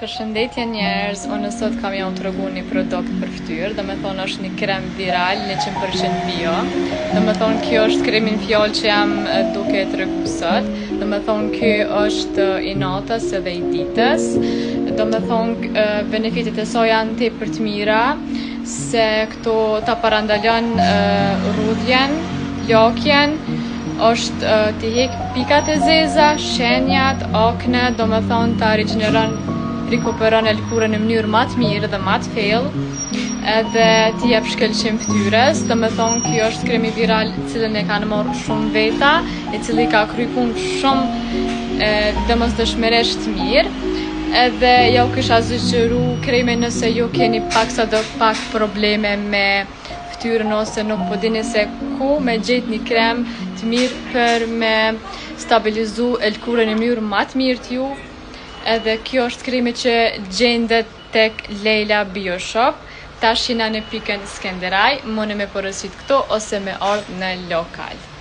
Përshëndetje njerëz, unë sot kam jau tregu një produkt për fytyrë, do me thonë është një krem viral, 100% bio. Do me thonë kjo është kremi në fjalë që jam duke e tregu sot. Do me thonë kjo është i natës edhe i ditës. Do me thonë benefitet e saj janë tepër të mira, se këto ta parandalon rrudhjen, plakjen, është t'i hek pikat e zeza, shenjat, akne, do me thonë ta rigjeneron, rikuperon e lëkurën në mënyrë ma të mirë dhe ma të thellë, edhe t'i jep shkëlqim fytyrës, do me thonë kjo është kremi viral cilën e kanë marrë shumë veta, i cili ka kry punë shumë domosdoshmërisht të mirë, edhe jau kisha sugjeru kremin nëse ju keni pak sado pak probleme me fytyrën ose nuk po dini se ku me gjet një krem të mirë për me stabilizu e lëkurën në mënyrë ma të mirë të ju edhe kjo është kremi që gjendet tek Lejla Bio Shop tash jena në pikën Skenderaj muni me porosit këtu ose me ardhë në lokal.